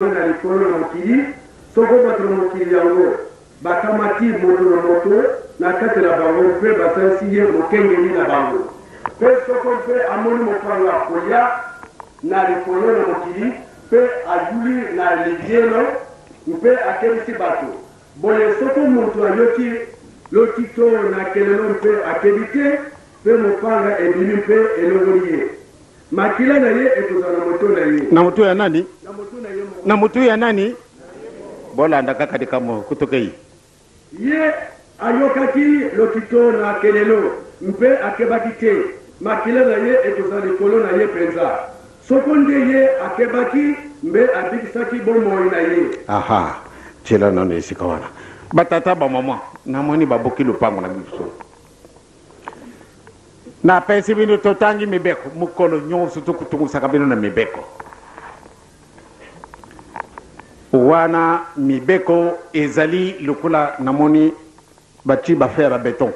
Na likolo na mokili, soko bato na mokili yango bakamati moto na moto na kati na bango mpe basalisi ye mokengeli na bango, mpe soko mpe amoni mopanga koya na likolo na mokili, mpe ayuli na liyelo mpe akebisi bato, boye soko moto ayoki lokito na kelelo mpe akebi te, mpe mopanga ebimi mpe elongoli ye, Makila na ye ekozala na moto na ye. Na moto ya nani? Na moto na ye moko. Na moto ya nani? Bolanda kaka likambo kutokei. Ye ayokaki lokito na kelelo mpe akebaki te, makila na ye ekozala likolo na ye mpenza. Soko nde ye akebaki, mbe abikisaki bomoi na ye. Aha, tiela nano esika wana. Batata, bamama, namoni babuki lopango na biso. Napesi bino totangi mibeko mokolo nyonso, tokutungusaka bino na mibeko wana. Mibeko ezali lokola namoni bati bafer ya beton,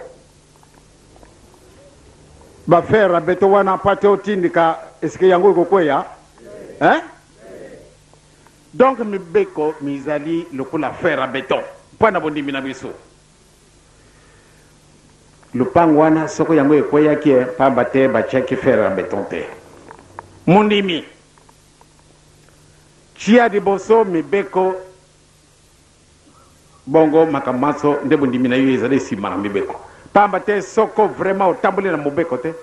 bafer ya beton wana mpo ate otindika esike yango ekokweya, hein? Donc mibeko mizali lokola fer ya beton mpo na bondimi na biso. Lopango wana soko yango ekweyaki eh, pamba te batiaki fer à beton te. Mondimi, tia liboso mibeko, bongo makambo manso nde bondimi na yo ezali nsima na mibeko. Pamba te soko vraiment otamboli na mobeko te,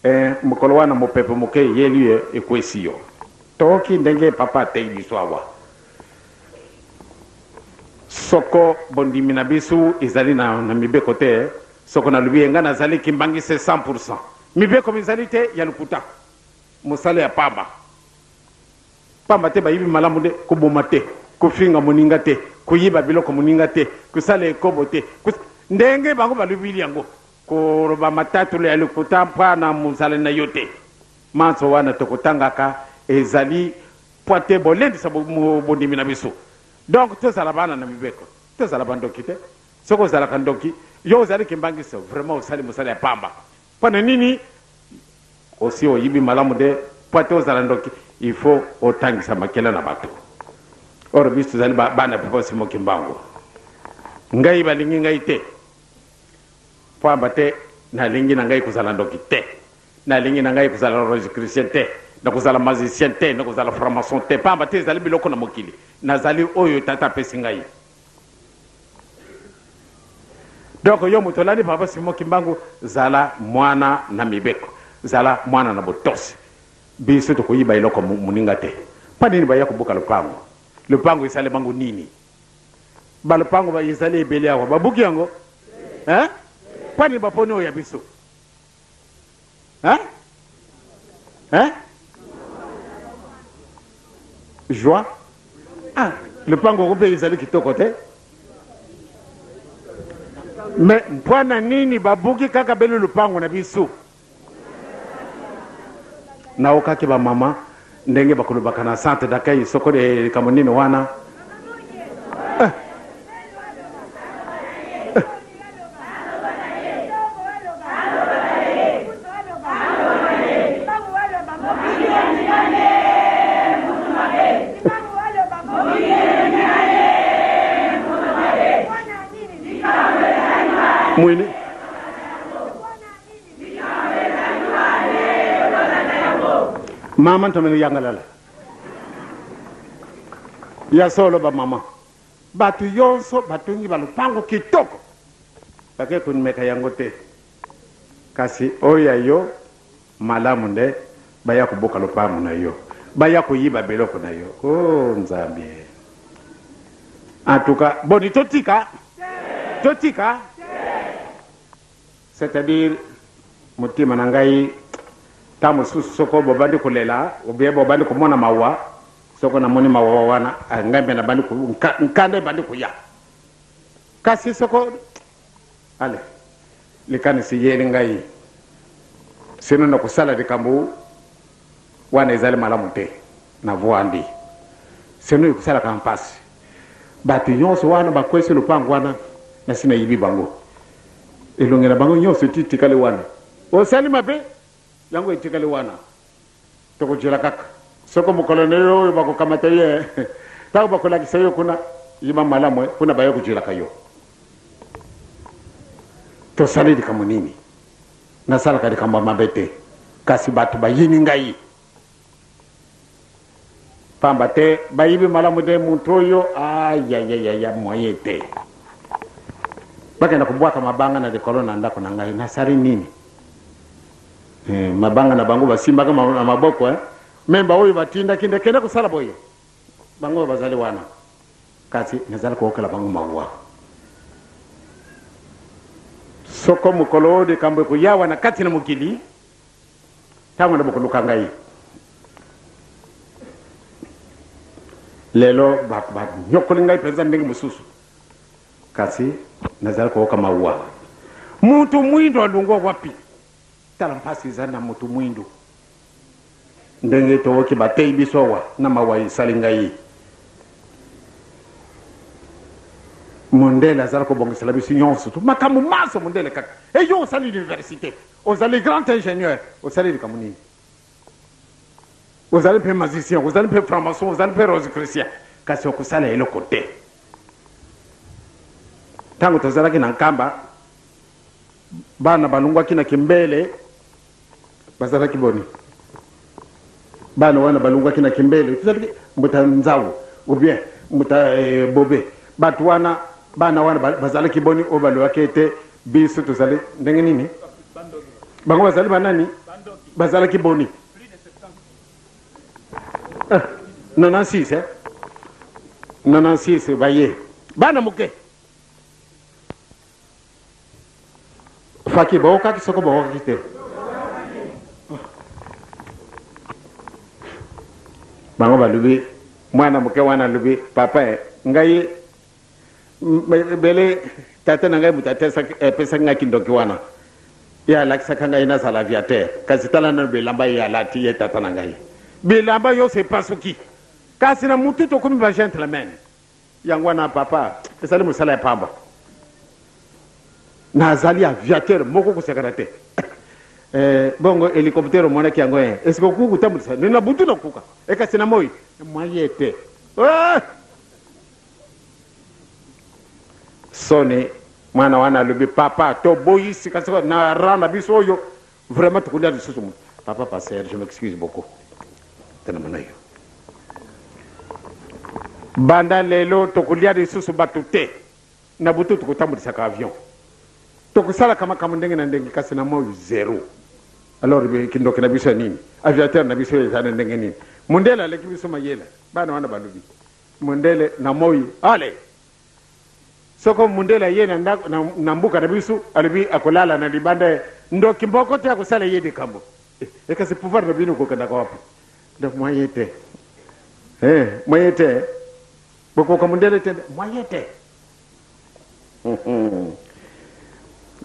eh, mokolo wana mopepe moke eyeli yo ekwesi yo. Toyoki ndenge papa ateyi biso awa. Soko bondimi na biso ezali na, na mibeko te, soko nalobi ye ngai nazali kimbangiste 100 pour 100, mibeko mizali te ya lokuta, mosala ya pamba. Pamba te bayibi malamu nde koboma te, kofinga moninga te, koyiba biloko moninga te, kosala ekobo te, kos... ndenge bango balobili yango, koloba matatolo ya lokuta mpo na mozalani na yo te. Manso wana tokotangaka ezali Mpo te bolendisa bondimi na biso. Donc tozala bana na mibeko, tozala ba ndoki te. Soki ozalaka ndoki, yo ozali kimbanguiste, vraiment osali mosala ya pamba. Mpo na nini? Osi oyibi malamu nde mpo te ozala ndoki, il faut otangisa makila na bato. Or biso tozali ba bana papa Simon Kimbangu. Ngai balingi ngai te. Pamba te nalingi na ngai kozala ndoki te. Nalingi na ngai kozala Rosicrucien te, nakozala magicien te, nakozala franc-maçon te, pamba te ezali biloko na mokili. Nazali oyo Tata apesi ngai. Donc yo moto olandi Papa Simon Kimbangu, zala mwana na mibeko, zala mwana na botosi. Biso tokoyiba eloko moninga te. Mpo nini baya kobuka lopango? Lopango esali bango nini? Ba lopango ba ezali ebele awa, babuki yango? Hein? Mpo nini baponi oyo ya biso? Hein? Hein? Joie? Ah, lopango yango mpe ezali kitoko te. Mais mpo na nini babuki kaka bele lopango na biso? Naokaki ba mama ndenge bakolobaka na centre d'accueil soko likambo nini wana. Eh. Eh. Mwini. Mama ntomelo yangalala ya solo ba mama bato yonso batongi ba lopango kitoko bake konimeka yango te kasi oyo ya yo malamu nde baya kobuka lopango na yo baya koyiba biloko na yo o oh, nzambe en tout cas boni totika totika C'est à dire motema na ngai tango mosusu soko bobandi kolela ou bien bobandi komona mawa, soko namoni mawa wana ngai mpe nabandi nkanda ebandi koya. Kasi soko ale likanisi eyeli ngai sino nakosala likambo wana ezali malamu te, navuandi sino ekosalaka mpasi. Bato nyonso wana bakwesi lopango wana, nasi nayibi bango elongi na bango nyonso etitikali wana. Osali mabe, yango etikali wana, tokojela kaka. Soko mokolo na yo oyo bakokamata ye, ntango bakolakisa yo kuna, yeba malamu kuna baye kojulaka yo. Tosali likambo nini? Nasalaka likambo ya mabe te, kasi bato bayini ngai. Pamba te bayibi malamu te moto oyo ayayayaya moye te. Bakenda kobwaka mabanga na likolo na ndako na ngai, nasali nini? Eh, mabanga na bango basimbaka na maboko eh? Me baoyo batindaki nde kende kosala boye, bango oyo bazali wana, kasi nazali koyokela bango mawa. Soko mokolo oyo likambo ekoyawa na kati na mokili, ntango na bokoluka ngai. Lelo banyokoli ngai mpenza ndenge mosusu, kasi nazali koyoka mawa. Moto mwindo alongwa wapi? Tala mpasi eza na moto mwindo. Ndenge toyoki bateyi biso awa na mawa esali ngai. Mondele azali kobongisela biso nyonso tu makambo manso, mondele kaka. E yo osali universite, ozali grand ingénieur, osali likambo nini? Ozali mpe magicien, ozali mpe franc-maçon, ozali mpe rosicrucien, kasi okosala eloko te. Ntango tozalaki na Nkamba, bana balongwaki na Kimbele, bazalaki boni? Bana wana balongwaki na Kimbele, tozalaki mbuta Nzau ou bien mbuta Bobe. Bato wana, bana wana bazalaki boni oyo balobaki ete biso tozali ndenge nini? Bango bazali banani? Bazalaki boni? 96, eh? 96 baye bana moke faki baokaki soko baokaki te. Bango balobi, mwana moke wana alobi, papa, ngai ebele tata na ngai moto apesaki ngai kindoki wana, ye alakisaka ngai nazala aviateur, kasi tala nano bilamba ye alati, ye tata na ngai, bilamba nyonso epasuki, kasi na mutu tokomi ba gentleman. Yango wana papa, ezali mosala ya pamba, nazali aviateur moko kosakana te. Bongo hélicoptère omonaki yango, esike okoki kotambwisa na butu na koka, ekasi na moi mwaye te. Soni mwana wana alobi, papa, toboyi sika sika na rang na biso oyo, vraiment tokolia lisusu moto. Papa pasteur, je m'excuse beaucoup, telema na yo. Banda lelo tokolia lisusu bato te. Na butu tokotambulisaka avion, tokosalaka makambo ndenge na ndenge, kasi na moi zero. Alors kindoki na biso ya nini? Aviateur na biso eza na ndenge nini? Mondele aleki biso mayele. Bana wana balobi mondele na moi ale soko mondele aye na, na, na mboka na biso, alobi akolala na libanda ye, ndoki moko te akosala ye likambo. Ekasi pouvoir na bino kokendaka wapi? Donc moyen te, moyen te, bokoka mondele te, moyen te.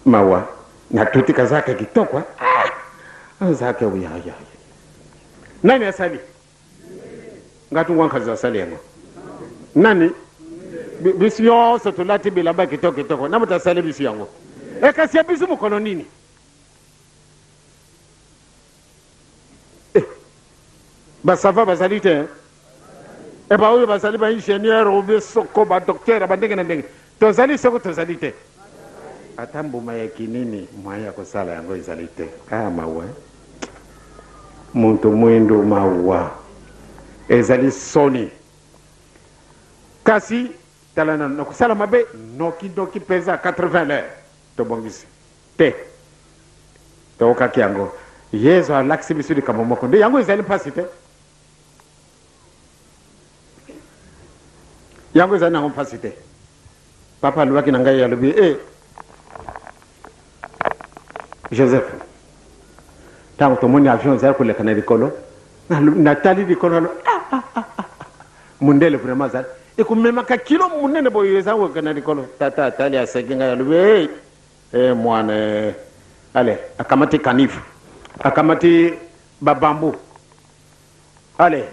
Mawa natuti kazaka kitoko, ah, zake uyaya nani asali ngati ngwankazi asali yango nani? Biso nyonso tolati bilamba kitoko kitoko, na moto asali biso yango, ekasi ya biso mokolo nini? Basava bazali te, e baoyo bazali baingénieur obe soko badocteur bandenge na ndenge, tozali soko tozali te, ata mbuma ya kinini moyen ya kosala yango ezali te. Ah, mawa, moto mwindu, mawa, ezali soni. Kasi tala nano nakosala mabe noki noki mpenza 80 l'heure tobongisi te, tokokaki yango. Yesu alakisi biso likambo moko nde yango ezali mpasi te, yango ezali nango mpasi te. Papa alobaki na ngai, alobi, e Joseph, ntango tomoni avion ezali koleka na likolo, natali likolo, alo ah, ah, ah, ah. Mondele vraiment azali ekomemaka kilo monene boye eza koleka na likolo. Tata atali, aseki ngai, alobi, hey, hey, mwana, ale akamati canif, akamati babambu, ale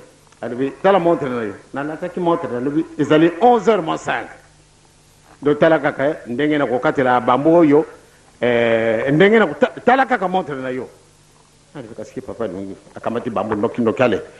alobi, tala montre na yo. Nalataki montre, alobi, ezali 11 heures moins 5, donc tala kaka ndenge na kokatela bambu oyo, ndenge na tala kaka montre na yo. Alobi, kasi papa alongi, akamati bambu noki noki, ale.